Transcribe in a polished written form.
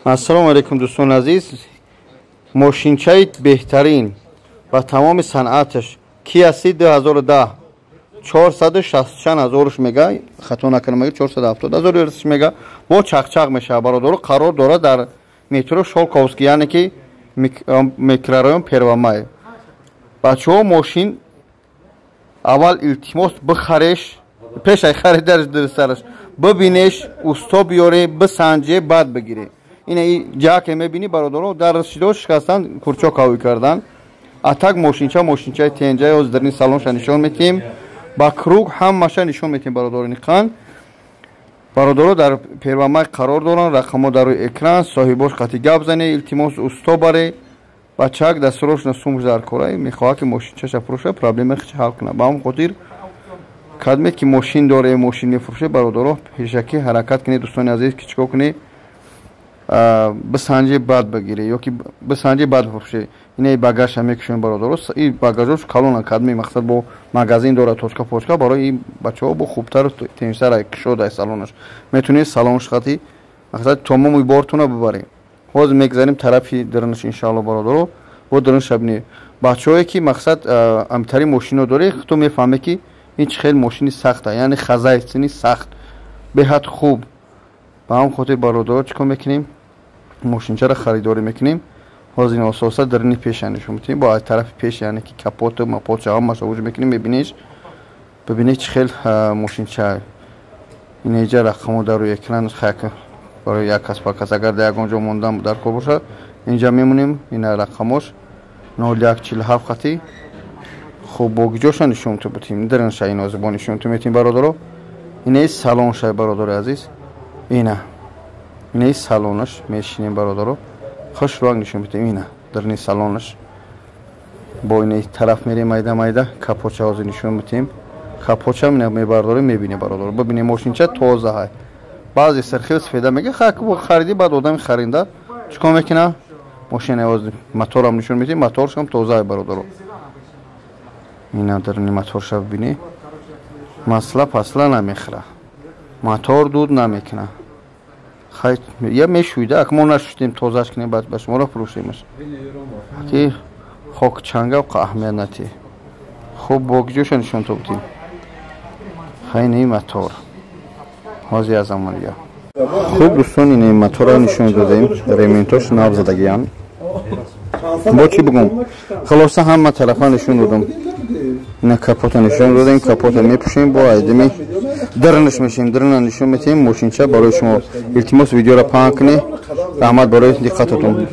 Ассалому алайкум, дӯстони азиз. Мошинчаи беҳтарин ба тамоми санъаташ Kia Ceed 2010, 460 чанд ҳазоруш мега, хато накунам, мега 470 ҳазор ерсиш мега, бо чақчақ мешава, бародаро. Қарор дорад дар метро Щёлковский, яъне ки микрорайон Первомай. Бачаҳо, мошин аввал, илтимос, бихареш, пешай харидарш дурустараш бибинеш, усто биёре, бисанҷе, баъд бигире. Ина ҷаке мебинӣ, бародаро, дар шидо шикастан, курчок ҳавӣ кардан. А так мошинча мошинчаи тенҷа. Ҳозир дарни салонша нишон метиҳем, ба круг ҳамаша нишон метиҳем, бародарони қанд. Бародаро, дар Первомай қарор доранд, рақамҳо дар рӯи экран. Соҳибош қати гап зане, илтимос, усто баре. Бачак дастурошна сумш дар кора, мехоҳад ки мошинчаша фурӯша, проблема хича ҳал кунад. Ба ҳамон хотир кадме ки мошин доре, мошин мефурӯше, бародаро, пешакӣ ҳаракат кунед, дӯстони азиз, ки чикор кунед? Бисанҷе, баъд бигире, ё ки бисанҷе, баъд бифурӯше. Инаи багажша мекушем, бародаро. И багажош калона, кадми мақсад бо магазин дорад, точка почка. Барои ин бачаҳо бо хубтару тенҷтар кушода салонаш, метавонед салонш хати мақсад тамоми бортона бибарем. Ҳозир мегзарем тарафи дарунаш, иншаалло, бародаро, бо дарунша бинед. Бачаҳое ки мақсад амтари мошино доре, ту мефаҳме, ки ин чӣ хел мошини сахта, яъне хозяйственный сахт, беҳад хуб. Ба ҳамон хотир, бародаро, чӣ кор мекунем? Мошинчаро харидорӣ мекунем. Ҳозир ин ососа дарини пеша нишон метиҳем, бо тарафи пеш, яъне ки капоту мапотча ҳамаша вуҷуд мекунем. Мебинеш, бибинед, чӣ хел мошинча. Инеҷа рақамо дар рӯи экран, хак барои як кас па кас, агар дар ягон ҷо мондан дар кор бошад, инҷа мемонем. Ина рақамош 0147 хати. Хуб, бо гиҷоша нишон бутем? Даринша ин ҳозир бо нишон метиҳем, бародаро. Инаи салонша, бародари азиз, ина инаи салонаш мешинем, бародаро, хушрӯак нишон метиҳем. Ина дарни салонаш. Бо инаи тараф мерем, майда майда капотча ҳозир нишон метиҳем. Капотча ина мебардорем, мебинем, бародаро, бибинем, мошинча тоза ҳай. Баъзе сархел сафеда мега, хариди, баъд одами харинда чӣ кор мекуна? Мошина ҳозир моторам нишон метиҳем, моторшам тоза ҳай, бародаро. Ина дарни моторша бибинӣ, масла пасла намехӯра, мотор дуд намекуна. Хай, я мешӯида, ак мо нашуштем, тозаш кунем, баъд ба шуморо фурӯшемаш, ки хок чанга аҳамият натӣ. Хуб, бо гиҷоша нишон то будем? Хай, инаи мотор ҳозир аз амалия. Хуб, дӯстон, инаи моторро нишон додем, рементош нав задагиян. Бо чӣ бигӯм? Хулоса, ҳама тарафа нишон додам. Ина капота нишон додем, капота мепӯшем, бо айдими дарнаш мешем, дарна нишон метиҳем мошинча барои шумо. Илтимос, видеоро паҳн кунед. Раҳмат барои диққататон.